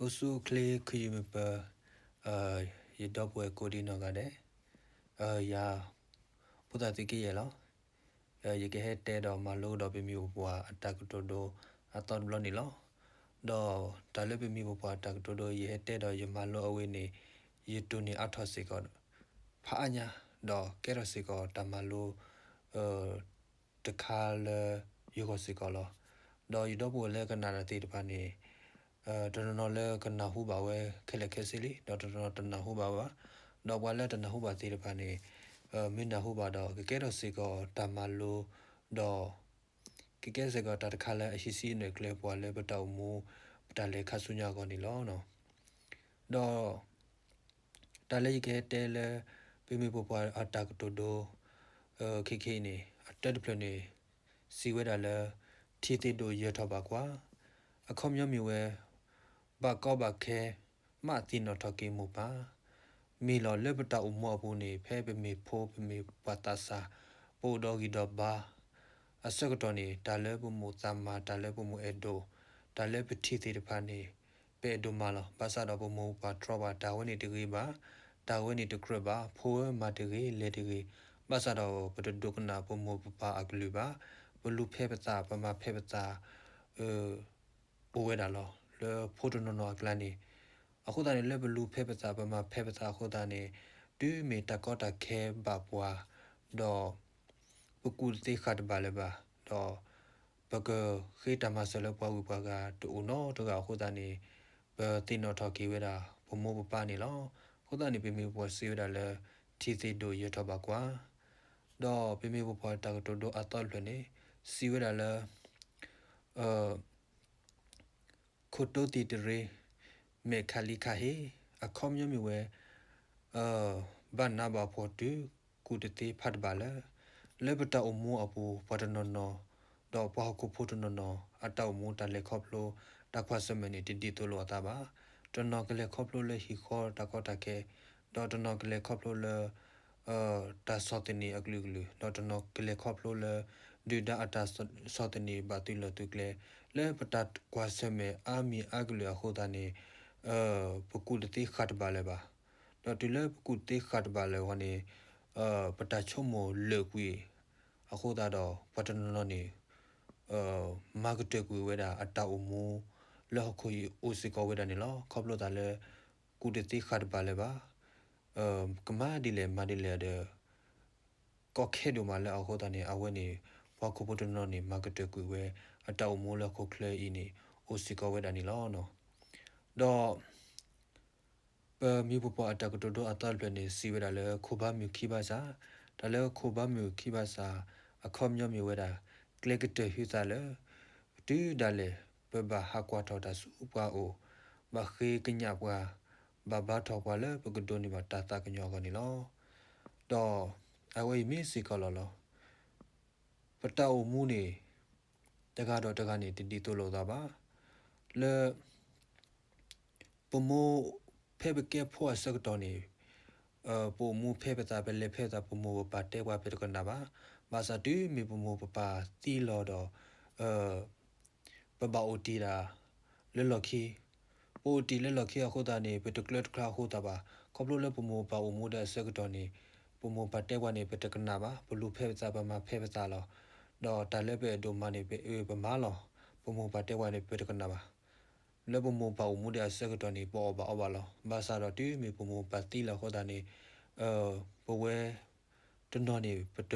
အိၣ်ဆူၣ်အိၣ်ချ့ ခုယုၢ်မုၢ်ပၢၤ, ယဒီပုၢ်ဝဲၢ်ကိးဒံနီၢ်ဂၤဒဲး, ယၤ ဖိသၣ်သုကယဲၢ်လီၤ. ယကဟဲတဲဒီးမၤလိဒီးပမိၢ်ပပၢ်အတၢ်ကတိၤဒိအသီတဘျီန့ၣ်လီၤ. ဒီးတၢ်လၢပမိၢ်ပပၢ်အတၢ်ကတိၤဒိ ယဟဲတဲဒီးယမၤလိအဝဲန့ၣ်, ယတိၢ်န့ၢ်အါထီၣ်စ့ၢ်ကီး ဖးအါညါ, ဒီးကဲထီၣ်စ့ၢ်ကီးတၢ်မၤလိ တခါလၢယဂီၢ်စ့ၢ်ကီးလီၤ. ဒီးယဒီပုၢ်ဝဲၢ်လၢကနၣ်တၢ်သ့ၣ်တဖၣ်န့ၣ်, တနီၤနီၤလၢကနၢ်ဟူဘၣ်ဝဲခဲလၢာ်ခဲဆ့လံ, ဒီးတနီၤနီၤတနၢ်ဟူဘၣ်ဝဲဘၣ်. ဒီးပှၤလၢတနၢ်ဟူဘၣ်သ့ၣ်တဖၣ်န့ၣ်, မ့ၢ်နၢ်ဟူဘၣ်ဒီး ကကဲထီၣ်စ့ၢ်ကီးတၢ်မၤလိ, ဒီး ကကဲစ့ၢ်ကီးတၢ်တခါလၢအဟံးစုနဲၣ်ကျဲပှၤလၢပတၢ်အိၣ်မူ ပတၢ်လဲၤခါဆူညါအဂီၢ်န့ၣ်လီၤ. ဒီး တၢ်လၢယကဟဲတဲလၢ ပမိၢ်ပပၢ်အတၢ်ကတိၤဒိ ခဲကနံၣ်အံၤန့ၣ် အတၢတဖျၢၣ်န့ၣ် စံးဝဲဒၣ်လၢ ထံသ့ၣ်ဒိၣ်ယၢၤထီၣ်ဘၣ်ကွၢ်, အခီပညီမ့ၢ်ဝဲ ဘၣ်ကီဘၣ်ခဲ မးသ့ၣ်နီၣ်ထီၣ်က့ၤမိၢ်ပၢ်, မ့ၢ်လီၤလၢပတၢ်အိၣ်မူအပူၤန့ၣ် ဖဲပမ့ၢ်ဖိပမ့ၢ်ပှၤသးစၢ် ပအိၣ်ဒီးဂံၢ်ဒီးဘါ အဆၢကတီၢ်န့ၣ် တၢ်လၢပမိၢ်သးမၤ တၢ်လၢပမိၢ်အဲၣ်ဒိး တၢ်လၢပထံၣ်သ့ၣ်တဖၣ်န့ၣ် ပအဲၣ်ဒိးမၤလီၤ. ဘၣ်ဆၣ်ဒီးပမိၢ်ပပၢ်တြီဘၣ် တၢ်ဝဲန့ၣ်တဂ့ၤဘၣ်, တၢ်ဝဲန့ၣ်တကြၢးဘၣ်, ဖိဧၢမၤတဂ့ၤ လဲၤတဂ့ၤ, ဘၣ်ဆၣ်ဒီးပတဒိကနၣ်ပမိၢ်ပပၢ်အကလုၢ်ဘၣ်, ပလူၤဖဲပသး ပမၤဖဲပသး အိၣ်ဝဲဒၣ်လီၤ. လၢဖိတနီၤနီၤအကျါန့ၣ်, အဃိသတးန့ၣ် လၢပလူၤဖဲပသး ပမၤဖဲပသးအဃိသတးန့ၣ်, တုၤမ့ၢ်တၢ်ကီတၢ်ခဲဘၣ်ပှၤ, ဒီး ပကူၣ်တသ့ဃၣ်တဘၣ်လၢၤဘၣ်, ဒီး ပကဃ့တၢ်မၤစၢၤလၢပှၤဂုၤပှၤဂၤတအိၣ်နီတဂၤအဃိသတးန့ၣ်, ပသ့ၣ်နီၣ်ထီၣ်က့ၤဝဲဒၣ် ပမိၢ်ပပၢ်န့ၣ်လီၤ. အဃိသတးန့ၣ် ပမိၢ်ပပၢ်စံးဝဲဒၣ်လၢ ထံသ့ၣ်ဒိၣ်ယၢၤထီၣ်ဘၣ်ကွၢ်, ဒီးပမိၢ်ပပၢ်တၢ်ကတိၤဒိအသီတဖျၢၣ်န့ၣ် စံးဝဲဒၣ်လၢ ခိၣ်တိသံၣ်တရံး မဲာ်ခးလံခးဟ့, အခီပညီမ့ၢ်ဝဲ ဘၣ်နးဘၣ်ဖှီၣ်တုၤကူၣ်တသ့ဖးတဘၣ်လၢၤ. လၢပတၢ်အိၣ်မူအပူၤ ပှၤတနီၤနီၤ, ဒီးပှၤဟီၣ်ခိၣ်ဖိတနီၤနီၤ အတၢ်အိၣ်မူတၢ်လဲၤခီဖျိ တၢ်ကွၢ်ဆၢၣ်မဲာ်န့ၣ် တဒ်သိးလိာ်အသးဘၣ်. တနီၤကလဲၤခီဖျိလၢဟံၣ်ဃီတၢ်ကီတၢ်ခဲ, ဒီးတနီၤကလဲၤခီဖျိလၢ တၢ်ဆီၣ်သနံးအကလုာ်ကလုာ်, ဒီးတနီၤကလဲၤခီဖျိလၢ ဒုၣ်ဒါအတၢ်ဆီၣ်သနံးဘၣ်သုးလီၢ်သုးကျဲ, လၢပတၢ်ကွၢ်ဆၢၣ်မဲာ်အါမံၤအါကလုာ်အဃိသတးန့ၣ်, ပကူၣ်တသ့ဃၣ်တဘၣ်လၢၤဘၣ်. ဒီးတုၤလၢပကူၣ်တသ့ဃၣ်တဘၣ်လၢၤဝဲန့ၣ်, ပတၢ်ဆိကမိၣ်လၢာ်ကွံာ်အဃိသတးဒီး ပှၤတနီၤနီၤန့ၣ် မၤကတၢၢ်ကွံာ်ဝဲဒၣ်အတၢ်အိၣ်မူ လၢဟီၣ်ခိၣ်အံၤအိၣ်စ့ၢ်ကီးဝဲဒၣ်န့ၣ်လီၤ. ခီဖျိသးလၢ ကူၣ်တသ့ဃၣ်တဘၣ်လၢၤဘၣ်. ကမၤဒ်လဲၣ်မၤဒ်လဲၣ်ဒီး ကီခဲဒိၣ်မးလၢအဃိသတးန့ၣ် အဝဲန့ၣ် ပှၤဟီၣ်ခိၣ်ဖိတနီၤနီၤန့ၣ် မၤကတၢၢ်ကွံာ်ဝဲ အတၢ်အိၣ်မူလၢဟီၣ်ခိၣ်ချၢအံၤန့ၣ် အိၣ်စ့ၢ်ကီးဝဲဒၣ်န့ၣ်လီၤ. ဒီး ပမိၢ်ပပၢ်အတၢ်ကတိၤဒိအသီတဖျၢၣ်န့ၣ် စံးဝဲဒၣ်လၢခိၣ်ဘါမုၢ်ခံဘါစၢ်, တၢ်လၢခိၣ်ဘါမုၢ်ခံဘါစၢ် အခီပညီမ့ၢ်ဝဲဒၣ် ကျဲကတၢၢ်ဟုသးလၢ တုၤဒၣ်လဲာ် ပဘၣ်ဟးကွၢ်ထီၣ်တၢ်ဆူပှၤအအိၣ်, ဘၣ်ဃ့ကညးပှၤ, ဘၣ်ဘါထီၣ်ပှၤလၢပကဒိးန့ၢ်ဘၣ်တၢ်သးကညီၤအဂီၢ်န့ၣ်လီၤ. ဒီးအဝဲအံၤမ့ၢ်စ့ၢ်ကီးလီၤလီၤ. ပတၢ်အိၣ်မူန့ၣ် တဂၤဒီးတဂၤန့ၣ် တဒ်သိးလိာ်သးဘၣ်. လၢ ပမိၢ်ဖဲပကဲဖိအဆၢကတီၢ်န့ၣ်, ပအိၣ်မူဖဲပသး ပလဲၤဖဲပသး ပမိၢ်ပပၢ်တဲပှၤပတကနၣ်ဘၣ်. ဘၣ်ဆၣ်တုၤမ့ၢ်ပမိၢ်ပပၢ်သံလီၤဒီး ပဘၣ်အိၣ်တ့ၢ်ဒၣ်လၢလီၢ်ခံ, ပအိၣ်တ့ၢ်လၢလီၢ်ခံအဃိသတးန့ၣ် ပတကျၢၤတကျါအဃိသတးဘၣ်. ခီဖျိလၢပမိၢ်ပပၢ်အိၣ်မူဒၣ်အဆၢကတီၢ်န့ၣ် ပမိၢ်ပပၢ်တဲပှၤန့ၣ် ပတကနၣ်ဘၣ်. ပလူၤဖဲပသး ပမၤဖဲပသးလီၤ. ဒီးတၢ်လၢပအဲၣ်ဒိးမၤန့ၣ် ပမၤလီၤ. ပမိၢ်ပပၢ်တဲပှၤန့ၣ် ပတကနၣ်ဘၣ်. လၢပမိၢ်ပၢ်အိၣ်မူဒၣ်အဆၢကတီၢ်န့ၣ် ပအီၣ်ဘၣ်အီဘၣ်လီၤ. ဘၣ်ဆၣ်ဒီးတုၤမ့ၢ်ပမိၢ်ပၢ်သံလီၤအဃိသတးန့ၣ် ပဝဲတနီၤန့ၣ် ပတ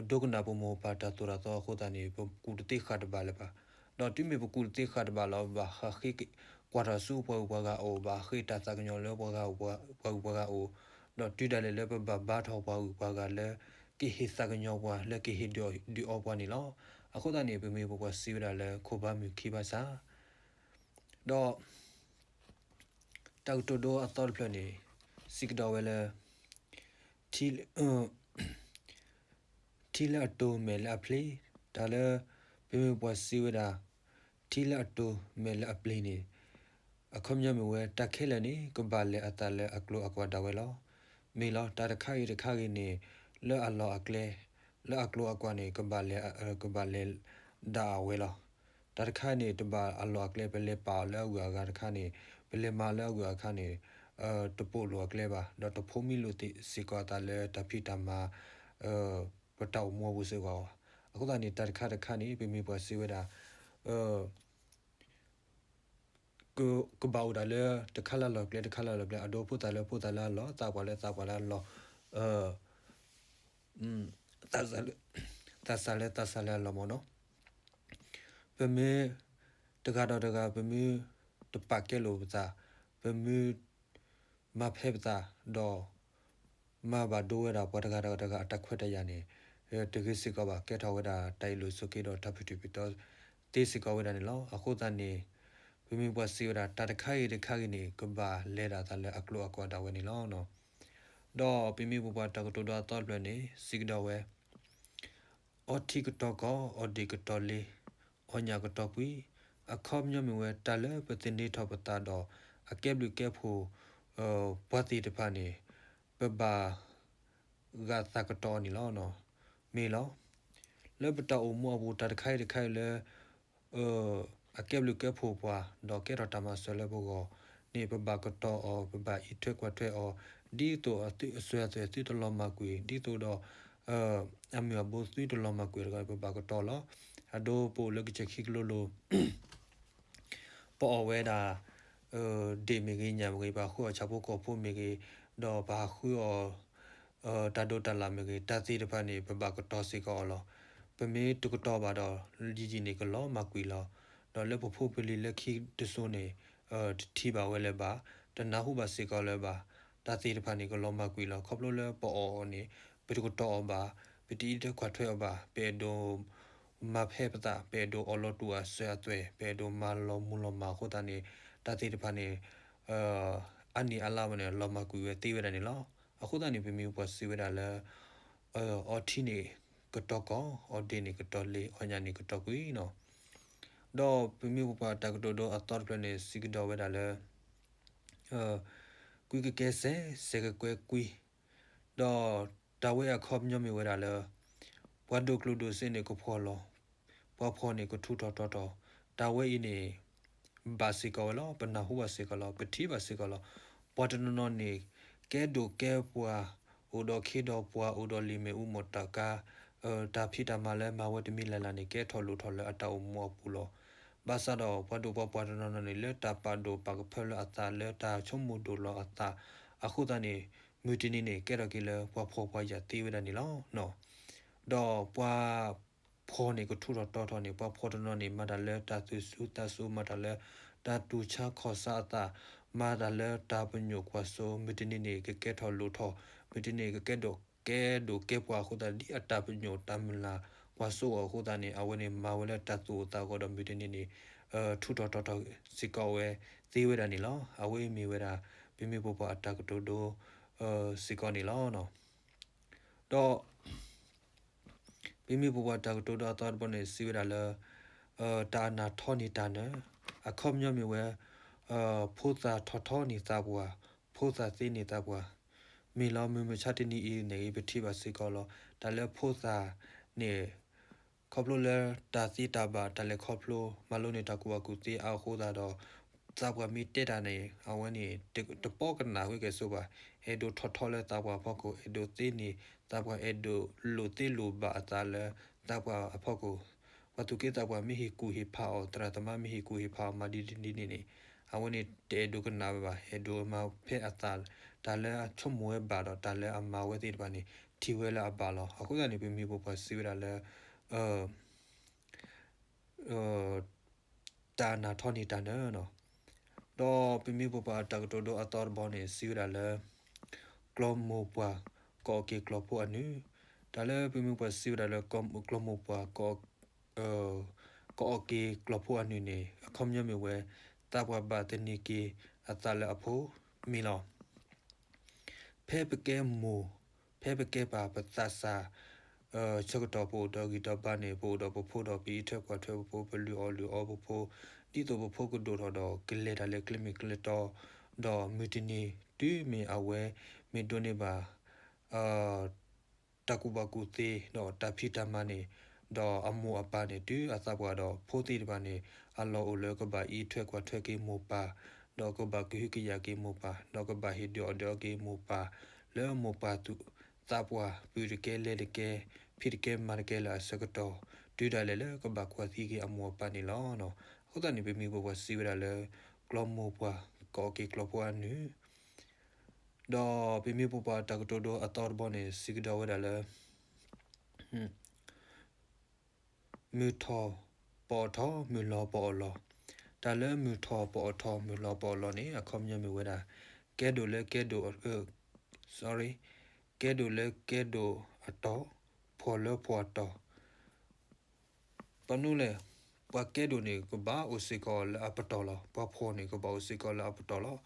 ဒိကနၣ်ပမိၢ်ပၢ်တၢ်သိၣ်တၢ်သီအဃိသတးန့ၣ် ပကူၣ်တသ့ဃၣ်တဘၣ်လၢၤဘၣ်. ဒီးတုၤမ့ၢ်ပကူၣ်တသ့ဃၣ်တဘၣ်လီၤ ဘၣ်ဟးဃ့ကွၢ်ထီၣ်ဆူပှၤဂုၤပှၤဂၤအအိၣ်, ဘၣ်ဃ့တၢ်သးကညီၤလၢပှၤဂုၤပှၤဂၤအအိၣ်, ဒီးတုၤဒၣ်လဲာ်လၢပဘၣ်ဘါထီၣ်ပှၤဂုၤပှၤဂၤလၢ ကဟ့ၣ်သးကညီၤပှၤ လၢကဟ့ၣ်ဒုးအီၣ်ပှၤန့ၣ်လီၤ. အဃိသတးန့ၣ် ပမိၢ်ပပၢ်စံးဝဲဒၣ်လၢ ခိၣ်ဘါမုၢ်ခံဘါစၢ် ဒီး တၢ်ကတိၤဒိအသီတဖျၢၣ်န့ၣ် စံးကဒီးဝဲလၢ ထံ ထံလၢအတိၤမဲာ်လၢအပျ့ၤ, တၢ်လၢ ပမိၢ်ပပၢ်စံးဝဲဒၣ် ထံလၢအတိၤမဲာ်လၢအပျ့ၤန့ၣ် အခီပညီမ့ၢ်ဝဲ တၢ်ခဲလၢာ်န့ၣ် ကဘၣ်လဲၤအသးလၢအကျိၤအကွာ်ဒၣ်ဝဲလီၤ. မ့ၢ်လီၤ တၢ်တခါဂ့ၤတခါဂ့ၤန့ၣ် လၢအလီၢ်အကျဲ လၢအကျိၤအကွာ်န့ၣ် ကဘၣ်လဲၤ ကဘၣ်လဲၤဒၣ်အဝဲလီၤ. တ တၢ်တခါန့ၣ် တဘၣ်အလီၢ်အကျဲ ပလဲၤပာ်အီၤလၢအဂုၤအဂၤတခါန့ၣ်, ပလဲၤမၤလၢအဂုၤအဂၤတခါန့ၣ်, တပိာ်လိာ်အကျဲဘၣ်, ဒီးတဖိးမံလိာ်သ့စ့ၢ်ကီးအသးလၢတၢ်ဖံးတၢ်မၤ ပတၢ်အိၣ်မူအပူၤစ့ၢ်ကီး. အဃိသတးန့ၣ် တၢ်တခါတခါန့ၣ် ပမ့ၢ်ပှၤစံးဝဲဒၣ် ကဘၣ်အိၣ်ဒၣ်လၢ တခါလၢအလီၢ်ကျဲ တခါလၢအလီၢ်ကျဲ, အဒိဖိသၣ်လၢဖိသၣ်လၢအလီၢ်, သးပှၢ်လၢသးပှၢ်လၢအလီၢ်, သးစၢ်လၢသးစၢ်လၢအလီၢ်မ့ၢ်နီၤ. ပမ့ၢ်တဂၤဒီးတဂၤ ပမ့ၢ်တပာ်ကဲလိာ်ပသး, ပမ့ၢ်မၤဖဲပသး, ဒီး မၤဘၣ်ဒိဝဲဒၣ်ပှၤတဂၤဒီးတဂၤအတၢ်ခွဲးတၢ်ယာ်န့ၣ်, တဂ့ၤစ့ၢ်ကီးဘၣ်, ကဲထီၣ်ဝဲဒၣ်တၢ်အ့ၣ်လိာ်ဆိးက့ဒီးတၢ်ပတုာ်ပတီသ့စ့ၢ်ကီးဝဲဒၣ်န့ၣ်လီၤ. အဃိသတးန့ၣ် ပမ့ၢ်ပှၤစံးဝဲဒၣ် တၢ်တခါဂ့ၤတခါဂ့ၤန့ၣ် ကဘၣ်လဲၤဒၣ်အသးလၢအကျိၤအကျဲဒၣ်ဝဲန့ၣ်လီၤ. ဒီးပမ့ၢ်ပပှၤတၢ်ကတိၤဒိအသီတဖျၢၣ်န့ၣ် စံးကဒီးဝဲ အီထံကတီၤကီၢ်, အီဒ့ၣ်ကတီၤလ့, အီညၣ်ကတီၤကွံ, အခီပညီမ့ၢ်ဝဲ တၢ်လၢပသန့ၤထီၣ်ပသးဒီး အကဲဘျုးကဲဖှိၣ် ပှၤသ့ၣ်တဖၣ်န့ၣ် ပဘၣ်ဂာ်သးကတီၤအီၤန့ၣ်လီၤ. မ့ၢ်လီၤ. လၢပတၢ်အိၣ်မူအပူၤ တၢ်တခါဂ့ၤတခါဂ့ၤလၢ အကဲဘျုးကဲဖှိၣ်ပှၤ ဒီးကဲထီၣ်တၢ်မၤစၢၤလၢပဂီၢ်န့ၣ် ပဘၣ်ကတီၤအီၤ, ပဘၣ်အံးထွဲကွၢ်ထွဲအီၤ, ဒ်သိးအသွံၣ်အစွဲအသွဲၣ်သုတလီၤမၢ်ကွံာ်, ဒ်သိးဒီး အမုၢ်အဘိသုတလီၤမၢ်ကွံာ်တဂၤ ပဘၣ်ကတီၤလီၤ. အဒိပအိၣ်လၢကစၢၢ်ခံကလိလိၤ ပအီၣ်ဝဲဒၣ် ဒ့ၣ်မ့ၢ်ဂ့ၤ ညၣ်မ့ၢ်ဂ့ၤ, ပဟးဃုအီၣ်ဆၣ်ဖိကီၢ်ဖိမ့ၢ်ဂ့ၤ, ဒီးပဟးဃုအီၣ် တၢ်ဒိးတၢ်လၣ်မ့ၢ်ဂ့ၤ, တၢ်သ့ၣ်တဖၣ်န့ၣ် ပဘၣ်ကတီၤစ့ၢ်ကီးအီၤလီၤ. ပမ့ၢ်တကတီၤဘၣ်ဒီး ယံာ်ယံာ်န့ၣ် ကလီၤမၢ်ကွံာ်လီၤ. ဒီးလၢပဖိပလံၤလၢခံတစိၤန့ၣ် တထံၣ်ဘၣ်ဝဲလၢၤဘၣ်, တနၢ်ဟူဘၣ်စ့ၢ်ကီးလၢၤဘၣ်, တၢ်သ့ၣ်တဖၣ်န့ၣ် ကလီၤမၢ်ကွံာ်လီၤ. ခီဖျိလၢပအီၣ်အီၤန့ၣ် ပတကတီၤအီၤဘၣ်, ပတအံးထွဲကွၢ်ထွဲအီၤဘၣ်, ပအဲၣ်ဒိး မၤဖဲပသး, ပအဲၣ်ဒိးအီၣ်လီၤတူာ်အစၢၤအသွဲၣ်, ပအဲၣ်ဒိးမၤလီၤမုၢ်လီၤမၢ်အဃိသတးန့ၣ် တၢ်သ့ၣ်တဖၣ်န့ၣ် အါနံၣ်အါလါဝဲန့ၣ် လီၤမၢ်ကွံာ်ဝဲသ့ဝဲဒၣ်န့ၣ်လီၤ. အဃိသတးန့ၣ် ပမ့ၢ်ပှၤစံးဝဲဒၣ်လၢ အီထံန့ၣ်ကတီၤကီၢ်, အီဒ့ၣ်န့ၣ်ကတီၤလ့, အီညၣ်န့ၣ်ကတီၤကွံာ်နီၤ. ဒီးပမ့ၢ်ပပှၤတၢ်ကတိၤဒိအသီတဖျၢၣ်န့ၣ် စံးကဒီးဝဲဒၣ်လၢ ကွံကကဲစဲး, စဲးကကွဲကွံ, ဒီးတၢ်ဝဲအခီပညီမ့ၢ်ဝဲဒၣ်လၢ ပှၤဒိၣ်ကျိၣ်ဒိၣ်စ့န့ၣ်ကဖှီၣ်လီၤ, ပှၤဖှီၣ်န့ၣ်ကထူးထီၣ်တီၤထီၣ်, တၢ်ဝဲအံၤန့ၣ် ဘၣ်စ့ၢ်ကီးဝဲလီၤ, ပနၢ်ဟူဘၣ်စ့ၢ်ကီးလီၤ, ပထံၣ်ဘၣ်စ့ၢ်ကီးလီၤ. ပှၤတနီၤနီၤန့ၣ် ကဲဒိၣ်ကဲပှၢ်, အိၣ်ဒီးခ့ဒီးပှၤ, အိၣ်ဒီးလံာ်မ့ၣ်အူမီၢ်တၢ်ကါ, တၢ်ဖံးတၢ်မၤလၢမၤဝဲတမံၤလၢ်လၢ်န့ၣ် ကဲထီၣ်လိၣ်ထီၣ်လၢအတၢ်အိၣ်မူအပူၤလီၤ. ဘၣ်ဆၣ်ဒီးပှၤဒိၣ်ပှၤပှၢ်တနီၤနီၤန့ၣ် လၢတၢ်ပာ်ဒိၣ်ပာ်ကဖၢလၢအသး လၢတၢ်ဆိကမိၣ်ဒိၣ်လီၤအသး, အဃိသတးန့ၣ် မုၢ်တနံၤန့ၣ် ကဲထီၣ်က့ၤလၢပှၤဖှီၣ်ပှၤယာ်သ့ဝဲဒၣ်န့ၣ်လီၤ. ဒီးပှၤဖှီၣ်န့ၣ်ကထူးထီၣ်တီၤထီၣ်န့ၣ် ပှၤဖှီၣ်တနီၤန့ၣ် မၤတၢ်လၢတၢ်သူၣ်စူၤသးစူၤ, မၤတၢ်လၢတၢ်တူၢ်ဆါခီၣ်ဆါအသး, မၤတၢ်လၢတၢ်ပညိၣ်ကွၢ်စိ, မုၢ်တနံၤန့ၣ် ကကဲထီၣ်လိၣ်ထီၣ်, မုၢ်တနံၤန့ၣ် ကကဲဒိၣ်ကဲဒိၣ်ကဲပှၢ်အဃိသတး ဒ်အတၢ်ပညိၣ်တၢ်မုၢ်လၢ်ကွၢ်စိအီၤအဃိသတးန့ၣ် အဝဲန့ၣ်မၤဝဲလၢတၢ်သူၣ်အိၣ်သးဂီၤဒီး မုၢ်တနံၤန့ၣ် ထူးထီၣ်တီၤထီၣ်စ့ၢ်ကီးဝဲသ့ဝဲဒၣ်န့ၣ်လီၤ. အဝဲအံၤမ့ၢ်ဝဲဒၣ် ပမ့ၢ်ပပှၤအတၢ်ကတိၤဒိ စ့ၢ်ကီးန့ၣ်လီၤ. ဒီး ပမ့ၢ်ပပှၤတၢ်ကတိၤဒိအသီတဘီန့ၣ် စံးဝဲဒၣ်လၢ တၢ်အနၢ်ထီန့ၢ်တၢ်နၢၤ, အခီပညီမ့ၢ်ဝဲ ဖိသၣ်ထီၣ်ထီန့ၢ်သးပှၢ်, ဖိသၣ်သ့န့ၢ်သးပှၢ်, မ့ၢ်လီၤ. မုၢ်မဆါတနံၤအံၤန့ၣ် ပထံၣ်ဘၣ်စ့ၢ်ကီးလီၤ. တၢ်လၢဖိသၣ်န့ၣ် ခီဖျိလၢတၢ်သ့တၢ်ဘၣ် တၢ်လဲၤခီဖျိ မၤလိန့ၢ်တၢ်ကူၣ်ဘၣ်ကူၣ်သ့အါအဃိသတးဒီး သးပှၢ်မ့ၢ်တဲတၢ်န့ၣ် အဝဲန့ၣ် တပီၣ်ကနၣ်ဝဲကဲဆိးဘၣ်. အဲၣ်ဒိးထီၣ်ထီလၢသးပှၢ်အဖီခိၣ်, အဲၣ်ဒိးသ့န့ၢ်သးပှၢ်, အဲၣ်ဒိးလိၣ်သ့လိၣ်ဘၣ်အသးလၢသးပှၢ်အဖီခိၣ်, ပှၤသူၣ်က့သးပှၢ်မ့ၢ်ဟ့ၣ်ကူၣ်ဟ့ၣ်ဖးအီၤ, သရၣ်သမါမ့ၢ်ဟ့ၣ်ကူၣ်ဟ့ၣ်ဖးအီၤ မၤဒ်ဒ်န့ၣ်န့ၣ် အဝဲန့ၣ်တအဲၣ်ဒိးကနၣ်ဝဲဘၣ်. အဲၣ်ဒိးမၤဖဲအသး တၢ်လၢအဆိကမိၣ်ဝဲဘၣ်ဒီး တၢ်လၢအမၤဝဲသ့ၣ်တဖၣ်န့ၣ် ထံၣ်ဝဲလၢအဘၣ်လီၤ. အဃိသတးန့ၣ် ပမ့ၢ်ပပှၤစံးဝဲဒၣ်လၢ တၢ်အနၢ်ထီန့ၢ်တၢ်နၢၤနီၤ. ဒီးပမ့ၢ်ပပှၤတၢ်ကတိၤဒိအသီတဘီန့ၣ် စံးဝဲဒၣ်လၢ ကျီၢ်မိၢ်ပှၢ် ကအီၣ်က့ၤကျီၢ်ဖိအနုၢ်, တၢ်လၢပမ့ၢ်ပှၤစံးဝဲဒၣ်လၢ ကျီၢ်မိၢ်ပှၢ် ကအီၣ်က့ၤကျီၢ်ဖိအနုၢ်န့ၣ် အခီပညီမ့ၢ်ဝဲ သးပှၢ်ဘၣ်သန့ၤက့ၤအသးလၢအဖိမ့ၢ်လီၤ. ဖဲပကဲမိၢ် ဖဲပကဲပၢ် ပသးစၢ် ဆၢကတီၢ်ပအိၣ်ဒီးဂံၢ်ဒီးဘါန့ၣ် ပအိၣ်ဒီးပဖိဒီး ပအံးထွဲကွၢ်ထွဲပဖိ ပလုၢ်အီၣ်လုၢ်အီပဖိ ဒ်သိးပဖိကဒိၣ်ထီၣ်ဒီး ကလဲၤတၢ်လၢကျဲမုၢ်ကျဲတီ ဒီးမုၢ်တနံၤ တုၤမ့ၢ်အဝဲ မ့ၢ်ဒိးန့ၢ်ဘၣ် တၢ်ကူၣ်ဘၣ်ကူၣ်သ့ ဒီးတၢ်ဖံးတၢ်မၤန့ၣ် ဒီးအမိၢ်အပၢ်န့ၣ် တုၤအသးပှၢ်ဒီး ဖိသ့ၣ်တဖၣ်န့ၣ် အလီၢ်အိၣ်လၢကဘၣ်အံးထွဲကွၢ်ထွဲက့ၤမိၢ်ပၢ်, ဒီးကဘၣ်ကဟုကယာ်က့ၤမိၢ်ပၢ်, ဒီးကဘၣ်ဟ့ၣ်ဒုးအီၣ်ဒုးအီက့ၤမိၢ်ပၢ်, လၢမိၢ်ပၢ်သူၣ်သးပှၢ် ပုၢ်တကဲလဲၤတကဲ, ဖံးတကဲမၤတကဲလၢအဆၢကတီၢ်, တုၤဒၣ်လဲာ်လၢကဘၣ်ကွၢ်သံက့ၤအမိၢ်အပၢ်န့ၣ်လီၤ. အဃိသတးန့ၣ် ပမိၢ်ပပၢ်စံးဝဲဒၣ်လၢ ကျီၢ်မိၢ်ပှၢ် ကအီၣ်က့ၤကျီၢ်ဖိအနုၢ်, ဒီးပမိၢ်ပပၢ်တၢ်ကတိၤဒိအသီတဘီန့ၣ် စံးကဒီးဝဲဒၣ်လၢ မုၢ်ထီၣ်ပအီၣ်ထီၣ် မုၢ်လီၤပအီၣ်လီၤ, တၢ်လၢမုၢ်ထီၣ်ပအီၣ်ထီၣ် မုၢ်လီၤပအီၣ်လီၤန့ၣ် အခီပညီမ့ၢ်ဝဲဒၣ် ကဲဒိၣ်လၢကဲဒိၣ်, sorry, ကဲဒိၣ်လၢကဲဒိၣ်အတီၢ်, ဖှီၣ်လၢဖှီၣ်အတီၢ် ပနုလဲၣ်, ပှၤကဲဒိၣ်န့ၣ် ကဘၣ်အိၣ်စ့ၢ်ကီးလၢအပတီၢ်လီၤ. ပှၤဖှီၣ်န့ၣ် ကဘၣ်အိၣ်စ့ၢ်ကီးလၢအပတီၢ်လီၤ.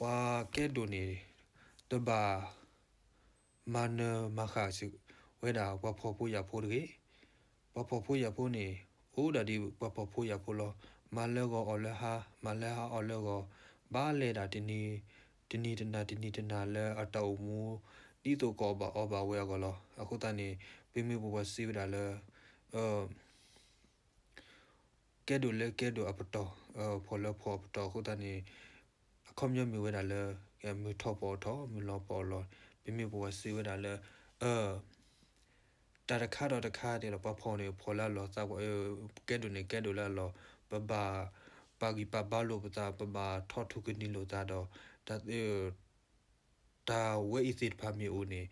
ပှၤကဲဒိၣ်န့ၣ် တဘၣ်မၤနၢၤမၤဃၣ်စ့ၢ်ဝဲဒၣ် ပှၤဖှီၣ်ဖိယာ်ဖိတဂ့ၤ. ပှၤဖှီၣ်ဖိယာ်ဖိန့ၣ် အိၣ်ဒၣ်ဒ်ပှၤဖှီၣ်ဖိယာ်ဖိလီၤ. မၤလၢဂီၤအီၣ်လၢဟါ, မၤလၢဟါအီၣ်လၢဂီၤ, ဘၣ်လဲၤဒၣ်တနံၤ, တနံၤတနၤ တနံၤတနၤလၢအတၢ်အိၣ်မူ ဒ်သိးကအီၣ်ဘၣ်အီဘၣ်ဝဲအဂီၢ်လီၤ. အဃိသတးန့ၣ် ပမိၢ်ပပၢ်စံးဝဲဒၣ်လၢ ကဲဒိၣ်လၢကဲဒိၣ်အပတီၢ်, ဖှီၣ်လၢဖှီၣ်အပတီၢ်အဃိသတးန့ၣ် အခီပညီမ့ၢ်ဝဲဒၣ်လၢ မုၢ်ထီၣ်ပအီၣ်ထီၣ် မုၢ်လီၤပအီၣ်လီၤ. ပမိၢ်ပပၢ်စံးဝဲဒၣ်လၢ တၢ်တခါဒီးတခါဒ်လီၤ. ပှၤဖှီၣ်န့ၣ် ဖှီၣ်လၢအလီၢ်သး, ကဲဒိၣ်န့ၣ် ကဲဒိၣ်လၢအလီၢ်, ပဘၣ်ပာ်ဂံၢ်ပာ်ဘါလိာ်ပသး, ပဘၣ်ထီၣ်ထူၣ်ကနံၤလိာ်သးဒီး တၢ်ဝဲအံၤသ့ၣ်တဖၣ်မ့ၢ်အိၣ်န့ၣ်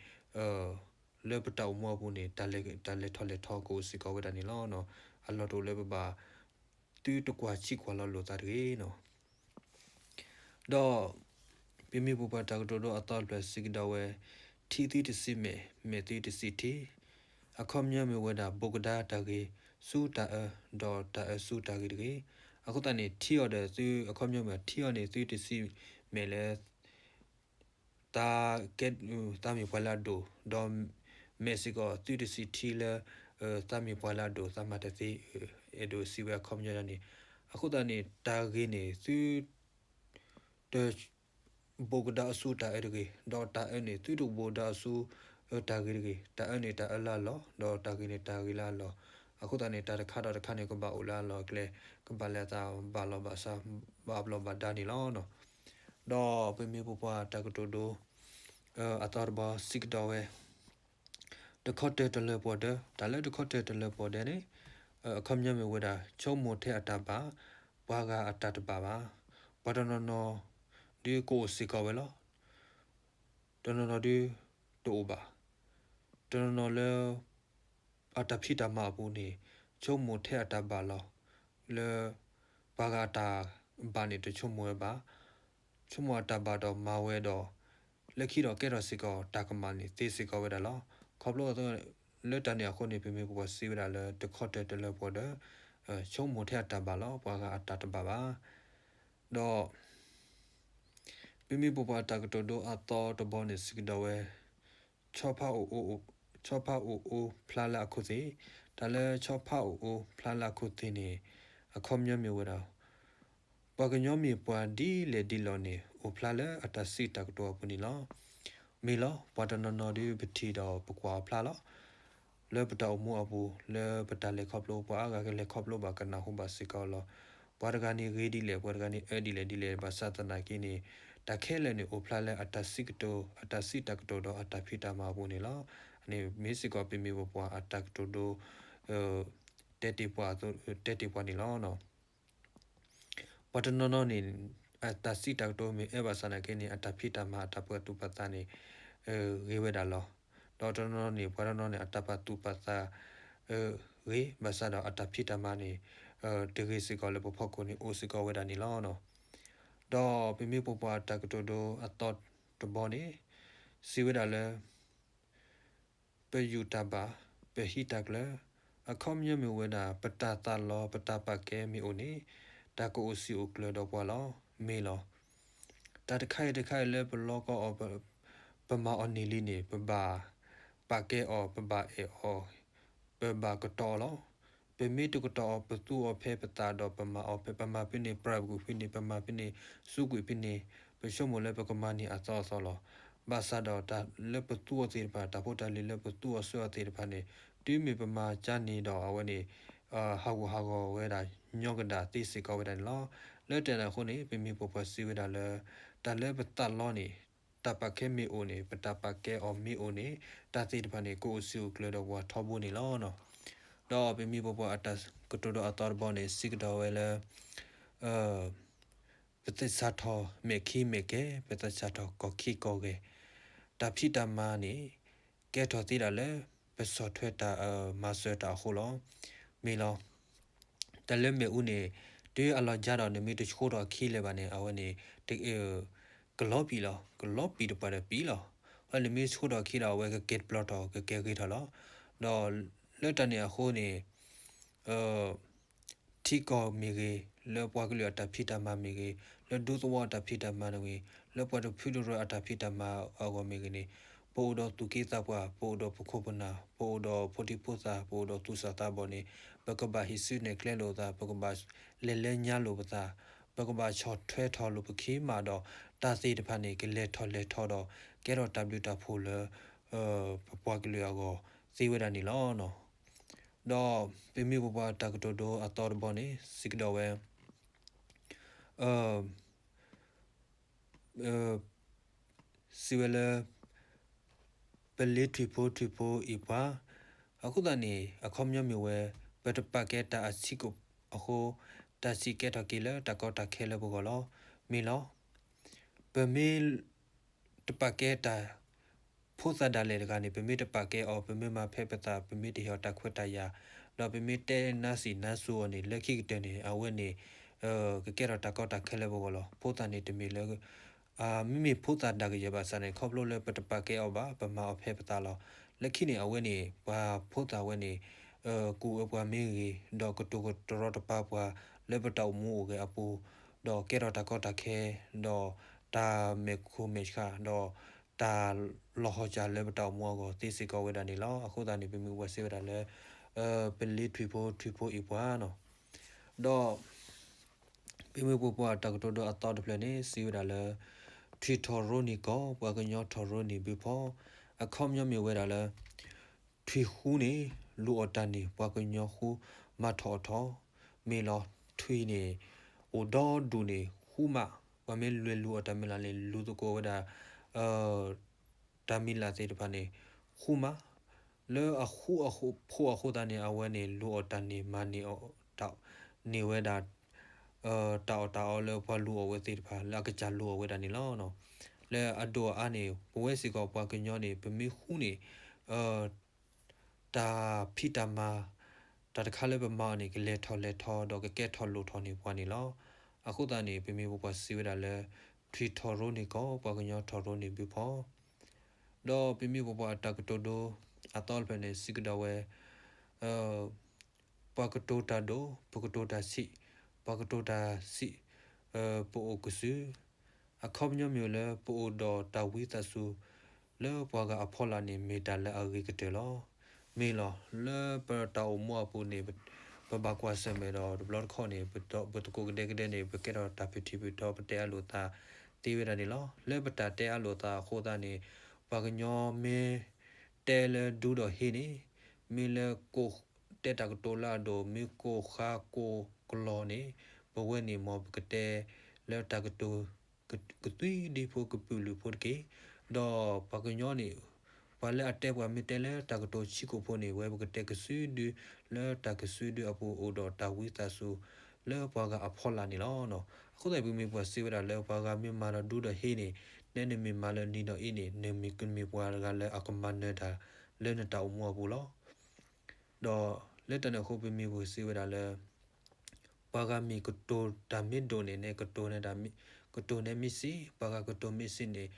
လၢပတၢ်အိၣ်မူအပူၤန့ၣ် တၢ်လဲၤထီၣ်လဲၤထီကအိၣ်စ့ၢ်ကီးဝဲဒၣ်န့ၣ်လီၤ. အလီၢ်တအိၣ်လၢပဘၣ် သုတကွၢ်ဆံးကွၢ်လီၤလိာ်သးတဂ့ၤနီၤ. ဒီးပမိၢ်ပပၢ်တၢ်ကတိၤဒိအသီတဖျၢၣ်စံးကဒီးဝဲ, ထံသုတစံးမဲာ်, မဲာ်သုတစံးထံ, အခီပညီမ့ၢ်ဝဲဒၣ် ဘိးကဒါတၢ်ဂ့ၤဆူတၢ်အၢ, ဒီးတၢ်အၢဆူတၢ်ဂ့ၤတဂ့ၤ. အဃိသတးန့ၣ် ထံအီၤဒီးသု အခီပညီမ့ၢ် ထံအီၤန့ၣ် သုတစံးမဲာ်လၢ သးကဲ, သးမ့ၢ်ပှၤလၢအဒိၣ်, ဒီးမဲာ်စ့ၢ်ကီး သုတစံးထံလၢ သးမ့ၢ်ပှၤလၢအဒိၣ်, သးမၤတသ့, အဲၣ်ဒိးစံးဝဲအခီပညီန့ၣ်. အဃိသတးန့ၣ် တၢ်ဂ့ၤန့ၣ် သုတ ဘိးကဒါအီၤဆူတၢ်အၢတဂ့ၤ, ဒီးတၢ်အၢန့ၣ် သုတဘိးကဒါအီၤဆူ တၢ်ဂ့ၤတဂ့ၤ. တၢ်အၢန့ၣ် တၢ်အၢလၢအလီၢ်, ဒီးတၢ်ဂ့ၤန့ၣ် တၢ်ဂ့ၤလၢအလီၢ်. အဃိသတးန့ၣ် တၢ်တခါဒီးတခါန့ၣ် ကဘၣ်အိၣ်လၢအလီၢ်အကျဲ, ကဘၣ်လဲၤအသးဘၣ်လီၢ်ဘၣ်စး ဘၣ်ဘျီးဘၣ်ဒါန့ၣ်လီၤ. ဒီးပမိၢ်ပပၢ်တၢ်ကတိၤဒိ အသီတဘီစံးကဒီးဝဲ တခီတၢၢ်တလၢပှီၢ်ဒၢ, တၢ်လၢတခီတၢၢ်တလၢပှီၢ်ဒၢန့ၣ် အခီပညီမ့ၢ်ဝဲဒၣ် ဆိကမိၣ်ထဲအတၢ်ဘၣ်, ပှၤဂၤအတၢ်တဘၣ်ဘၣ်. ပှၤတနီၤနီၤဒုးကအိၣ်စ့ၢ်ကီးဝဲလီၤ. တနီၤနီၤဒုးတအိၣ်ဘၣ်. တနီၤနီၤလၢ အတၢ်ဖံးတၢ်မၤအပူၤန့ၣ် ဆိကမိၣ်ထဲအတၢ်ဘၣ်လီၤ. လၢပှၤဂၤအတၢ်ဘၣ်န့ၣ် တဆိကမိၣ်ဝဲဘၣ်. ဆိကမိၣ်အတၢ်ဘၣ်ဒီးမၤဝဲဒီး လၢခံဒီးကဲထီၣ်စ့ၢ်ကီးတၢ်ကမၣ်န့ၣ် သ့စ့ၢ်ကီးဝဲဒၣ်လီၤ. ခီဖျိလၢတၢ်န့ၣ်အဃိန့ၣ် ပမိၢ်ပပၢ်စံးဝဲဒၣ်လၢ တခီတၢၢ်တလၢပှီၢ်ဒၢ ဆိကမိၣ်ထဲအတၢ်ဘၣ်လီၤ, ပှၤဂၤအတၢ်တဘၣ်ဘၣ်. ဒီး ပမိၢ်ပပၢ်တၢ်ကတိၤဒိအသီတဘီန့ၣ် စံးကဒီးဝဲ ဆီဖါအိၣ်အိၣ်ဖျါလၢအခိၣ်သ့ၣ်, တၢ်လၢဆီဖါအိၣ်အိၣ်ဖျါလၢအခိၣ်သ့ၣ်န့ၣ် အခီပညီမ့ၢ်ဝဲဒၣ် ပှၤကညီမ့ၢ်ပှၤဒ်လဲၣ်ဒ်လဲၣ်န့ၣ် အိၣ်ဖျါလၢအတၢ်စံးတၢ်ကတိၤအပူၤန့ၣ်လီၤ. မ့ၢ်လီၤ, ပှၤတနီၤနီၤဒုးပထံၣ်ဒီးပကွၢ်အီၤဖျါလီၤ. လၢပတၢ်အိၣ်မူအပူၤ လၢပတၢ်လဲၤခီဖျိ ပှၤအါဂၤကလဲၤခီဖျိဘၣ်ကနၢ်ဟူဘၣ်စ့ၢ်ကီးလီၤ. ပှၤတဂၤန့ၣ်ဂ့ၤဒ်လဲၣ် ပှၤတဂၤန့ၣ်အၢဒ်လဲၣ်ဒ်လဲၣ် ဘၣ်ဆၣ်သနာ်က့န့ၣ် တၢ်ခဲလၢာ်န့ၣ် အိၣ်ဖျါလၢအတၢ်စံးကတိၤ အတၢ်စံးတၢ်ကတိၤဒီးအတၢ်ဖံးတၢ်မၤအပူၤန့ၣ်လီၤ. အန့ၣ်မ့ၢ်စ့ၢ်ကီးပမိၢ်ပပၢ်အတၢ်ကတိၤဒိ တဲတ့ၢ်ပှၤ တဲတ့ၢ်ပှၤန့ၣ်လီၤ. ပှၤတနီၤနီၤန့ၣ် အတၢ်စံးတၢ်ကတိၤမ့ၢ်အၢဘၣ်ဆၣ်သနာ်က့န့ၣ် အတၢ်ဖံးတၢ်မၤအတၢ်ပှဲၤသူၣ်ပှဲၤသးန့ၣ် ဂ့ၤဝဲဒၣ်လီၤ. ဒီးတနီၤနီၤန့ၣ် ပှၤတနီၤန့ၣ် အတၢ်ပာ်သူၣ်ပာ်သး ဂ့ၤ ဘၣ်ဆၣ်ဒီးအတၢ်ဖံးတၢ်မၤန့ၣ် တဂ့ၤစ့ၢ်ကီးလၢပဖီခိၣ်န့ၣ် အိၣ်စ့ၢ်ကီးဝဲဒၣ်န့ၣ်လီၤ. ဒီးပမိၢ်ပပၢ်တၢ်ကတိၤဒိအသီတဘီန့ၣ် စံးဝဲဒၣ်လၢ ပယူၢ်တၢ်ဘၣ် ပဟံးတၢ်ကျၢၤ အခီပညီမ့ၢ်ဝဲဒၣ် ပတၢ်သးလီ ပတၢ်ပာ်ကဲမ့ၢ်အိၣ်န့ၣ် တၢ်ကအိၣ်စံာ်အိၣ်ကျၢၤဒီးပှၤလီၤ. မ့ၢ်လီၤ. တၢ်တခါအံၤတခါအံၤလၢပလီကီအီၤ ပမၤအီၤန့ၢ်လံန့ၣ် ပဘၣ်ပာ်ကဲအီၤ ပဘၣ်အဲၣ်အီၤ ပဘၣ်ကတီၤအီၤလီၤ. ပမ့ၢ်တကတီၤအီၤ ပသူအီၤဖဲပသးဒီးပမၤအီၤဖဲ ပမၤဖဲန့ၣ် ပြးကွံာ်ဖဲန့ၣ် ပမၤဖဲန့ၣ် စူးကွံာ်ဖဲန့ၣ် ပဆိကမိၣ်လၢပကမၤန့ၢ်အသီအသီလီၤ. ဘၣ်ဆၣ်ဒီးတၢ်လၢပသူအီၤသ့ၣ်တဖၣ် တၢ်ဖိတၢ်လံၤလၢပသူအီၤဆှၢအီၤသ့ၣ်တဖၣ်န့ၣ် တုၤမ့ၢ်ပမၤကၢ်န့ၣ်ဒီး အဝဲန့ၣ် ဟးဂူာ်ဟးဂီၤဝဲဒၣ် ညီကဒၣ်သ့စ့ၢ်ကီးဝဲဒၣ်န့ၣ်လီၤ. လၢတၢ်န့ၣ်အဃိန့ၣ် ပမ့ၢ်ပပှၤစံးဝဲဒၣ်လၢ တၢ်လၢပသးလီန့ၣ် တၢ်ပာ်ကဲမ့ၢ်အိၣ်န့ၣ် ပတၢ်ပာ်ကဲအီၤမ့ၢ်အိၣ်န့ၣ် တၢ်သ့ၣ်တဖၣ်န့ၣ် ကအိၣ်စံာ်အိၣ်ကျၢၤဒီးပှၤထီဘိန့ၣ်လီၤ. ဒီးပမ့ၢ်ပပှၤအတၢ်ကတိၤဒိအသီတဘီန့ၣ် စံးကဒီးဝဲလၢ ပသဆၣ်ထီၣ်မဲာ်ခံမဲာ်ကဲ, ပသဆၣ်ထီၣ်ကီၢ်ခံကီၢ်ဂဲၤ, တၢ်ဖံးတၢ်မၤန့ၣ် ကဲထီၣ်သ့ဒၣ်လၢ ပဆီၣ်ထွဲတၢ်မၤစၢၤတၢ်အဃိလီၤ. မ့ၢ်လီၤ. တၢ်လၢမ့ၣ်အူန့ၣ် တုၤအလီၤကၢ်ဒီး နမ့ၢ်တဆှိးထီၣ်အခံလၢၤဘၣ်န့ၣ် အဝဲန့ၣ် ကလီၤပံာ်လီၤ. ကလီၤပံာ်တပှၢ်ဒီးပံာ်လီၤ. အနမ့ၢ်ဆှိးထီၣ်အခံဒီး အဝဲကကဲတပျီထီၣ် ကကဲဂ့ၤထီၣ်လီၤ. ဒီးလၢတၢ်န့ၣ်အဃိန့ၣ် ထံကီၢ်မ့ၢ်ဂ့ၤ, လၢပှၤကလုာ်အတၢ်ဖံးတၢ်မၤမ့ၢ်ဂ့ၤ, လၢဒူသဝီအတၢ်ဖံးတၢ်မၤမ့ၢ်ဂ့ၤ, လၢပှၤတဖုတရၢအတၢ်ဖံးတၢ်မၤအဂီၢ်မ့ၢ်ဂ့ၤန့ၣ်, ပအိၣ်ဒီးသူၣ်က့သးပှၢ်, ပအိၣ်ဒီးပခိၣ်ပနၢ်, ပအိၣ်ဒီးဖိဒံဖိသၣ်, ပအိၣ်ဒီးသူၣ်စၢ်သးဘီၣ်န့ၣ်, ပကဘၣ်ဟံးစုနဲၣ်ကျဲလိာ်သး, ပကဘၣ်လဲၤလၢညါလိာ်ပသး, ပကဘၣ်ဆီၣ်ထွဲထီၣ်လိာ်ပခံမးဒီး တၢ်သ့ၣ်တဖၣ်န့ၣ် ကလဲၤထီၣ်လဲၤထီဒီး ကဲထီၣ်တၢ်ဘျုးတၢ်ဖှိၣ်လၢ ပပှၤကလုာ်အဂီၢ်သ့ဝဲဒၣ်န့ၣ်လီၤ. ဒီးပမ့ၢ်ပပှၤတၢ်ကတိၤဒိအသီတဘီန့ၣ် စံးကဒီးဝဲ စံးဝဲလၢ ပလ့ၤထွံၣ်ဖိထွံၣ်ဖိအံၤပှၤ, အဃိသတးန့ၣ် အခီပညီမ့ၢ်ဝဲ ပတပာ်ကဲတၢ်အဆံးကိာ်အဃိ, တၢ်ဆံးကဲထီၣ်က့ၤလၢတၢ်ကီတၢ်ခဲလၢပဂီၢ်လီၤ. မ့ၢ်လီၤ. ပမ့ၢ် တပာ်ကဲတၢ် ဖိသၣ်ဒၣ်လဲာ်တဂၤန့ၣ် ပမ့ၢ်တပာ်ကဲအီၤ, ပမ့ၢ်မၤဖဲပသး, ပမ့ၢ်တဟ့ၣ်အီၤတၢ်ခွဲးတၢ်ယာ်, ဒီးပမ့ၢ်တဲနါစံးနါစိၤအီၤန့ၣ် လၢခံကတၢၢ်န့ၣ် အဝဲန့ၣ် ကကဲထီၣ်တၢ်ကီတၢ်ခဲလၢပဂီၢ်လီၤ. ဖိသၣ်န့ၣ်တမ့ၢ်လၢ မ့မ့ၢ်ဖိသၣ်ဒၣ်ကယဲၢ်ဘၣ်ဆၣ်န့ၣ် ခီဖျိလၢပတပာ်ကဲအီၤဘၣ်, ပမၤအီၤဖဲပသးလီၤ. လၢခံန့ၣ် အဝဲန့ၣ် ပှၤဖိသၣ်ဝဲန့ၣ် ကူၣ်အၢပှၤမ့ၢ်ဂ့ၤ, ဒီးကတိၤကတရီတပါပှၤလၢပတၢ်အိၣ်မူအိၣ်ဂဲၤအပူၤ, ဒီးကဲထီၣ်တၢ်ကီတၢ်ခဲ, ဒီးတၢ်မဲာ်ခိၣ်မဲာ်ဆှး, ဒီးတၢ်လီၤဟီၣ်စၢ်လၢပတၢ်အိၣ်မူအဂီၢ်သ့စ့ၢ်ကီးဝဲဒၣ်န့ၣ်လီၤ. အဃိသတးန့ၣ် ပမ့ၢ်ပှၤစံးဝဲဒၣ်လၢ ပလ့ၤထွံၣ်ဖိထွံၣ်ဖိအံၤပှၤနီၤ. ဒီး ပမ့ၢ်ပပှၤတၢ်ကတိၤဒိအသီတဖျၢၣ်န့ၣ် စံးဝဲဒၣ်လၢ ထွံၣ်ထီၣ်ရိနံၤကီၢ် ပှၤကညီထီၣ်ရိနံၤဘုဖီ, အခီပညီမ့ၢ်ဝဲဒၣ်လၢ ထွံၣ်ဃူန့ၣ် လူၤအီၣ်တၢ်န့ၣ် ပှၤကညီဃူမၤထီၣ်အီၣ်ထီၣ်, မ့ၢ်လီၤ. ထွံၣ်န့ၣ် အိၣ်ဒီဒူၣ်န့ၣ် ဃူမး, ပှၤမ့ၢ်လဲၤလူၤအီၣ်တၢ်မ့ၢ်လၢ်န့ၣ် လူၤသကိးဝဲဒၣ် တၢ်မ့ၢ်လၢ်သ့ၣ်တဖၣ်န့ၣ် ဃူမး, လၢအဃူအဖိးအဃိသတးန့ၣ် အဝဲန့ၣ် လူၤအီၣ်တၢ်န့ၣ် မၤန့ၢ်အီၣ်တၢ်န့ၢ်ဝဲဒၣ် တၢ်အီၣ်တၢ်အီလၢပှၤလူၤအီၣ်ဝဲသ့ၣ်တဖၣ် လၢအကစၢ်လူၤအီၣ်ဝဲဒၣ်န့ၣ်လီၤ. လၢအဒိၣ်အအါန့ၣ် ပဝဲစ့ၢ်ကီးပှၤကညီန့ၣ် ပမ့ၢ်ဃူန့ၣ် တၢ်ဖံးတၢ်မၤ တၢ်တခါလၢပမၤအီၤန့ၣ် ကလဲၤထီၣ်လဲၤထီဒီးကကဲထီၣ်လိၣ်ထီၣ်န့ၢ်ပှၤန့ၣ်လီၤ. အဃိသတးန့ၣ် ပမ့ၢ်ပပှၤစံးဝဲဒၣ်လၢ ထွံၣ်ထီၣ်ရိနံၤကီၢ် ပှၤကညီထီၣ်ရိနံၤဘုဖီ, ဒီးပမ့ၢ်ပပှၤအတၢ်ကတိၤဒိအသီတဖျၢၣ်န့ၣ် စံးကဒီးဝဲ ပှၤကတိၤတၢ်ဒိၣ် ပကတိၤတၢ်ဆံး, ပှၤကတိၤတၢ်ဆံး ပအိၣ်ကစုာ်, အခီပညီမ့ၢ်ဝဲလၢ ပအိၣ်ဒီးတၢ်ဝံသးစူၤ လၢပှၤဂၤအဖီလာ်န့ၣ် မ့ၢ်တၢ်လၢအဂ့ၤကတၢၢ်လီၤ. မ့ၢ်လီၤ. လၢပတၢ်အိၣ်မူအပူၤန့ၣ် ပဘၣ်ကွၢ်ဆၢၣ်မဲာ်ဒီး တဘျီတခီၣ်န့ၣ် ပသကိးကဒဲကဒဲန့ၣ် ပကဲထီၣ်တၢ်ဖုးထံးဖုးတီၤ ပတဲအလိာ်သးသ့ဝဲဒၣ်န့ၣ်လီၤ. လၢပတၢ်တဲအလိာ်သးအဃိသတးန့ၣ် ပှၤကညီမ့ၢ်တဲလၢဒူဒီးဟ့န့ၣ် မ့ၢ်လၢကိးတဲတၢ်ကတိၤလၢအဒိၣ် မ့ၢ်ကိးဃါကိးကလီၤန့ၣ် ပဝဲန့ၣ်မ်ပကတဲလၢတၢ်ကတိၤ ကသွံဒုဖိကပုာ်လုာ်ဖိတက့ၢ်. ဒီးပှၤကညီန့ၣ် ပှၤလၢအတဲပှၤမ့ၢ်တဲလၢတၢ်ကတိၤဆံးကိာ်ဖိန့ၣ် ဝဲပကတဲကစုာ်ဒု လၢတၢ်ကစုာ်ဒုအပူၤအိၣ်ဒီးတၢ်ဝံသးစူၤ လၢပှၤဂၤအဖီလာ်န့ၣ်လီၤ. အဃိသတး ပမ့ၢ်ပှၤစံးဝဲဒၣ်လၢ ပှၤဂၤမ့ၢ်မၤဒီးဒူဒီးဟ့န့ၣ် နဲနမ့ၢ်မၤလၢနံၤဒီးအ့န့ၣ် နမ့ၢ်ကမ့ၢ်ပှၤတဂၤလၢအကမၤနၢၤတၢ်လၢနတၢ်အိၣ်မူအပူၤလီၤ. ဒီးလၢတၢ်န့ၣ်အဃိ ပမ့ၢ်ပှၤစံးဝဲဒၣ်လၢ ပှၤဂၤမ့ၢ်ကတိၤတၢ်မ့ၢ်ဒိၣ်န့ၣ် နဲကတိၤန့ၢ်တၢ်မ့ၢ် ကတိၤန့ၢ်မ့ၢ်ဆံး, ပှၤဂၤကတိၤမ့ၢ်ဆံးန့ၣ်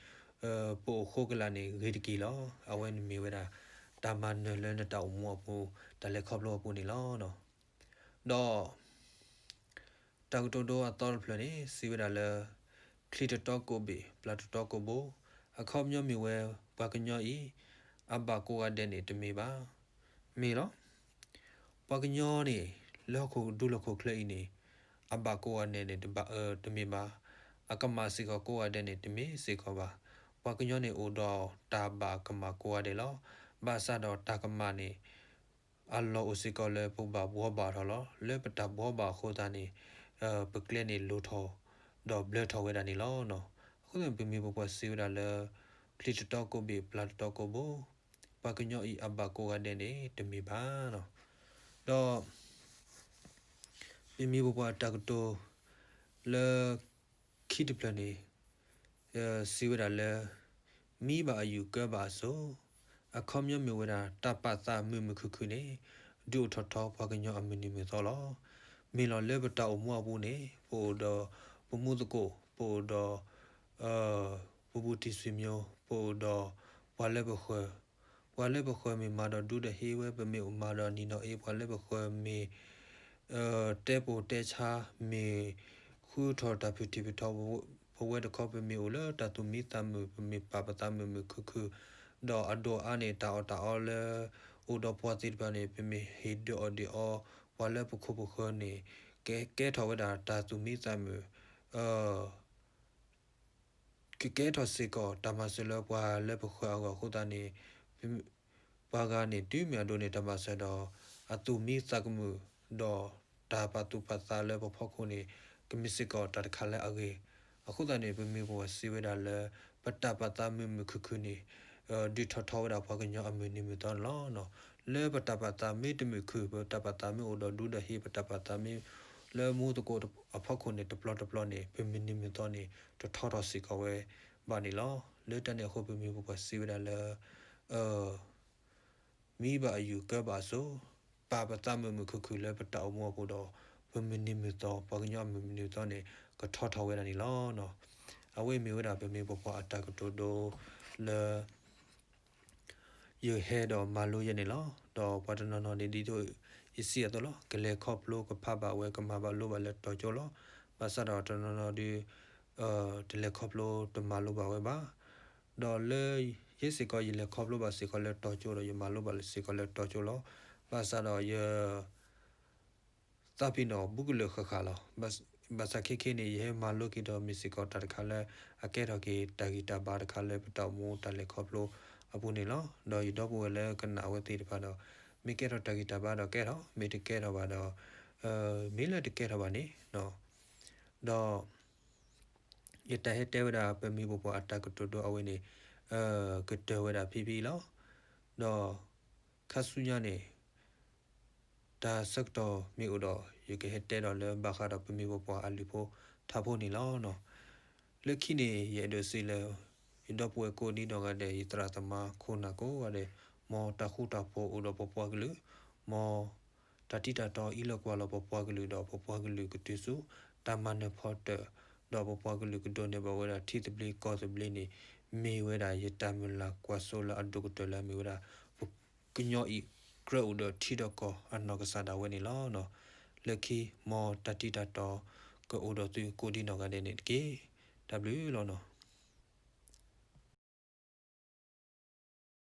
ပအိၣ်ဃိကလာ်န့ၣ် ဂ့ၤတက့ၢ်လီၤ. အဝဲန့ၣ်မ့ၢ်ဝဲဒၣ် တၢ်မၤနၢၤလၢနတၢ်အိၣ်မူအပူၤ တၢ်လဲၤခီဖျိအပူၤန့ၣ်လီၤ. ဒီး တၢ်ကတိၤဒိအသီတဖျၢၣ်န့ၣ် စံးဝဲဒၣ်လၢ ချံတတီကိးဘ့ၣ် ပျၢ်တတီကိးဘိ, အခီပညီမ့ၢ်ဝဲ ပှၤကညီအံၤ အဘၣ်ကိးဂၤဒဲးန့ၣ်တမ့ၢ်ဘၣ်. မ့ၢ်လီၤ. ပှၤကညီန့ၣ် လၢဟီၣ်ခိၣ်ဒူလီၢ်ခိၣ်ချၢအံၤန့ၣ် အဘၣ်ကိးဂၤဒဲးန့ၣ် တဘၣ်အၢ တမ့ၢ်ဘၣ်. အကမၣ်စ့ၢ်ကီးကိးဂၤဒဲးန့ၣ် တမ့ၢ်စ့ၢ်ကီးဘၣ်. ပှၤကညီန့ၣ်အိၣ်ဒီးတၢ်ဘၣ်ကမၣ်ကိးဂၤဒဲးလီၤ. ဘၣ်ဆၣ်ဒီးတၢ်ကမၣ်န့ၣ် အလီၢ်အိၣ်စ့ၢ်ကီးလၢပကဘၣ်ဘှီဘၣ်ထီၣ်လီၤ. လၢပတၢ်ဘှီဘၣ်အဃိသတးန့ၣ် ပကျဲန့ၣ်လိၤထီၣ် ဒီးဘျၢထီၣ်ဝဲဒၣ်န့ၣ်လီၤ. အဃိသတးန့ၣ် ပမိၢ်ပပၢ်စံးဝဲဒၣ်လၢ ချံတတီကိးဘ့ၣ် ပျၢ်တတီကိးဘိ, ပှၤကညီအံၤအဘၣ်ကိးဂၤဒဲးန့ၣ် တမ့ၢ်ဘၣ်. ဒီး ပမိၢ်ပပၢ်အတၢ်ကတိၤ လၢ ခံတဖျၢၣ်န့ၣ် စံးဝဲဒၣ်လၢ မံဘၣ်အယူၢ်ကၢဘၣ်အစိၤ, အခီပညီမ့ၢ်ဝဲဒၣ် တၢ်ပာ်သးမုာ်မုာ်ခုၣ်ခုၣ်န့ၣ် ဒုးအိၣ်ထီၣ်ထီပှၤကညီအမုၢ်နံၤမုၢ်သီလီၤ. မ့ၢ်လီၤလၢပတၢ်အိၣ်မူအပူၤန့ၣ် ပအိၣ်ဒီးပမူသကိး, ပအိၣ်ဒီး ပဘူးတံၢ်ဆွေမျိုး, ပအိၣ်ဒီးပှၤလၢပဃၢၤ, ပှၤလၢပဃၢၤမ့ၢ်မၤဒီးဒူဒီးဟ့ဝဲ, ပမ့ၢ်အိၣ်မၤဒီးနံၤဒီးအ့, ပှၤလၢပဃၢၤမ့ၢ် တဲပိာ်တဲဆါ, မ့ၢ်ဃုထီၣ်တၢ်ဖုၣ်ထံၣ်ဖုၣ်ထီ, ပဝဲတခီပမ့ၢ်အိၣ်လၢတၢ်သူၣ်မံသးမုာ်, ပမ့ၢ်ပာ်ပသးမုာ်မုာ်ခုၣ်ခုၣ်, ဒီးအဒိၣ်အါန့ၣ် တၢ်အီၣ်တၢ်အီလၢ အိၣ်ဒီးပှၤသ့ၣ်တဖၣ်န့ၣ် ပမ့ၢ်ဟ့ၣ်ဒုးအီၣ်ဒုးအီ ပှၤလၢပခိၣ်ပဃၢၤန့ၣ် ကကဲထီၣ်ဝဲဒၣ်တၢ်သူၣ်မံသးမုာ် ကကဲထီၣ်စ့ၢ်ကီးတၢ်မၤစၢၤလၢပှၤလၢပဃၢၤအဂီၢ်အဃိသတးန့ၣ် ပှၤဂၤန့ၣ် တုၤမ့ၢ်အဒိးန့ၢ်တၢ်မၤစၢၤဒီး အသူၣ်မံသးကမုာ် ဒီးတၢ်ပာ်သူၣ်ပာ်သးလၢပဖီခိၣ်န့ၣ် ကမ့ၢ်စ့ၢ်ကီးတၢ်တခါလၢအဂ့ၤ. အဃိသတးန့ၣ် ပမိၢ်ပပၢ်စံးဝဲဒၣ်လၢ ပတၢ်ပာ်သးမုာ်မုာ်ခုၣ်ခုၣ်န့ၣ် ဒုးထီၣ်ထီဝဲဒၣ်ပှၤကညီအမုၢ်နံၤမုၢ်သီန့ၣ်လီၤ. လၢပတၢ်ပာ်သးမ့ၢ်တမုာ်ခုၣ်, ပတၢ်ပာ်သးမ့ၢ်အိၣ်ဒီးဒူဒီးဟ့, ပတၢ်ပာ်သးမ့ၢ်လၢမူသကိးအဖီခိၣ်န့ၣ် တပျီတပျီန့ၣ် ပမုၢ်နံၤမုၢ်သီန့ၣ် တထီထီၣ်စ့ၢ်ကီးဝဲဘၣ်န့ၣ်လီၤ. လၢတၢ်န့ၣ်အဃိ ပမိၢ်ပပၢ်စံးဝဲဒၣ်လၢ မံဘၣ်အယူၢ်ကၢဘၣ်အစိၤ, ပာ်ပသးမုာ်မုာ်ခုၣ်ခုၣ်လၢပတၢ်အိၣ်မူအပူၤဒီး ပမုၢ်နံၤမုၢ်သီ ပှၤကညီအမုၢ်နံၤမုၢ်သီန့ၣ် ကထီထီၣ်ဝဲဒၣ်န့ၣ်လီၤ. အဝဲမ့ၢ်ဝဲဒၣ်ပမိၢ်ပပၢ်အတၢ်ကတိၤဒိလၢ ယဟဲဒီးမၤလိယဲန့ၣ်လီၤ. ဒီးပှၤတနီၤနီၤန့ၣ် ဒ်သိးယစံးအသိးလီၤ, ကလဲၤခီဖျိကဖးဘၣ်ဝဲ ကမၤဘၣ်လိဘၣ်လၢတီၤကၠိလီၤ. ဘၣ်ဆၣ်ဒီးတနီၤနီၤဒုး တလဲၤခီဖျိတမၤလိဘၣ်ဝဲဘၣ်. ဒီးလၢယဲစ့ၢ်ကီး ယလဲၤခီဖျိဘၣ်စ့ၢ်ကီးလၢတီၤကၠိဒီး ယမၤလိဘၣ်စ့ၢ်ကီးလၢတီၤကၠိလီၤ. ဘၣ်ဆၣ်ဒီးယ သးပ့ၤနီၣ်ဘူးကလၢာ်ဃၣ်ဃၣ်လီၤ. ဘၣ်ဆၣ်ခဲခဲန့ၣ် ယဟဲမၤလိက့ၤဒီး မ့ၢ်စ့ၢ်ကီးတၢ်တခါလၢ အကဲထီၣ်က့ၤတၢ်ဂံၢ်တၢ်ဘါတခါလၢပတၢ်အိၣ်မူတၢ်လဲၤခီဖျိအပူၤန့ၣ်လီၤ. ဒီးယဒီပုၢ်ဝဲၢ်လၢကနၣ်အဝဲသ့ၣ်တဖၣ်ဒီး မ့ၢ်ကဲထီၣ်တၢ်ဂံၢ်တၢ်ဘါဒီးကဲထီၣ်, မ့ၢ်တကဲထီၣ်ဘၣ်ဒီး မ့ၢ်လၢတကဲထီၣ်ဘၣ်န့ၣ် ဒီး ယတၢ်ဟဲတဲဝဲဒၣ် ပမိၢ်ပပၢ်အတၢ်ကတိၤဒိအဝဲန့ၣ် ကတၢၢ်ဝဲဒၣ်ဖံဖံလီၤ. ဒီး ခါဆူညါန့ၣ် တၢ်ဆၢကတီၢ်မ့ၢ်အိၣ်ဒီး ယကဟဲတဲဒီးလၢဘၣ်ဃးဒီးပမိၢ်ပပၢ်အလုၢ်ဖိထါဖိန့ၣ်လီၤ. လၢခံန့ၣ် ယအဲၣ်ဒိးစံးလၢ ယဒီပုၢ်ဝဲၢ်ကိးဒံနီၢ်ဂၤဒဲး ယသရၣ်သမါခိၣ်နၢ်ကိးဂၤဒဲး, မ်တၢ်ဃူတၢ်ဖိးအိၣ်ဒီးပပှၤကလုာ်, မ်တၢ်တံၢ်တၢ်တီအံးလီၤကွၢ်လီၤပပှၤကလုာ်ဒီး ပပှၤကလုာ်ကတုၤဆူ တၢ်မၤနၢၤဖီတၢၣ်, ဒီးပပှၤကလုာ်ကဒိးန့ၢ်ဘၣ်ဝဲဒၣ်ထံသဘျ့ကီၢ်သဘျ့န့ၣ် မ့ၢ်ဝဲဒၣ်ယတၢ်မုၢ်လၢ်ကွၢ်စိလၢအဒိၣ်ကတၢၢ်လၢအမ့ၢ်ဝဲဒၣ် ပကညီအံၤ ကြၢးအိၣ်ဒီးထံဒီးကီၢ်အနီၢ်ကစၢ်ဒၣ်ဝဲန့ၣ်လီၤ. လၢခံ မ်တၢ်တံၢ်တၢ်တီ ကအိၣ်ဒီးသုကိးဒံနီၢ်ဂၤဒဲးန့ၣ်တက့ၢ်. တၢ်ဘျုးလီၤနီၤ.